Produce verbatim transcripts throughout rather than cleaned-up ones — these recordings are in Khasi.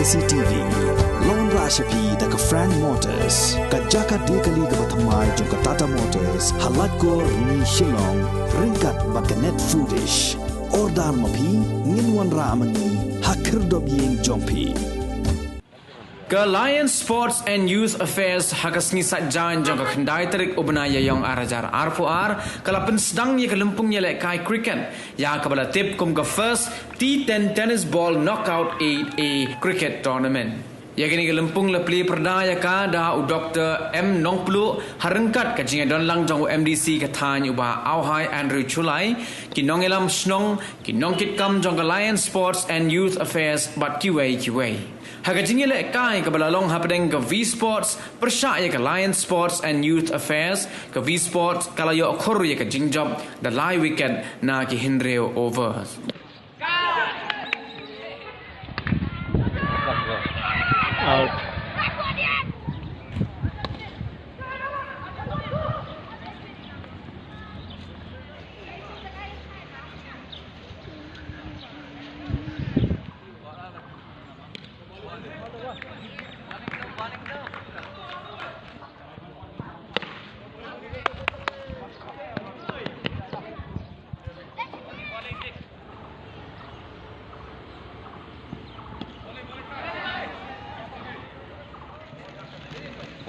C T V. Long ra sha phi da ka Frank Motors, ka jaka de kali kaba thymmai jong ka Tata Motors ha Laitkor, Rni, Shillong, ryngkat bad ka Net Foodish. Order ma phi, ngin wanrah ma ngi ha khyrdop ïing jong phi. Ka Lion Sports and Youth Affairs ha ka sngi Saitjaiñ jong ka khyndai tarik u bnai Ïaïong ar hajar arphew ar ka la pynsdang ïa ka lympung ïalehkai cricket ïa kaba la tip kum ka First T ten Tennis Ball Knockout eight A Cricket Tournament. Ïa kane ka lympung la plie pyrda ïa ka da u Doktor M Nongpluh ha ryngkat ka jingïadonlang jong u M D C ka thaiñ u Bah Auhai Andrew Shullai, ki nongïalam shnong, ki nongkitkam jong ka Lion Sports and Youth Affairs bad kiwei kiwei. Ha ka jingïalehkai kaba la long hapdeng ka V Sports pyrshah ïa ka Lion Sports and Youth Affairs, ka V Sports ka la ïoh khur ïa ka jingjop da lai wicket na ki hynriew over. Out.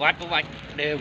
Wat, wat, dem.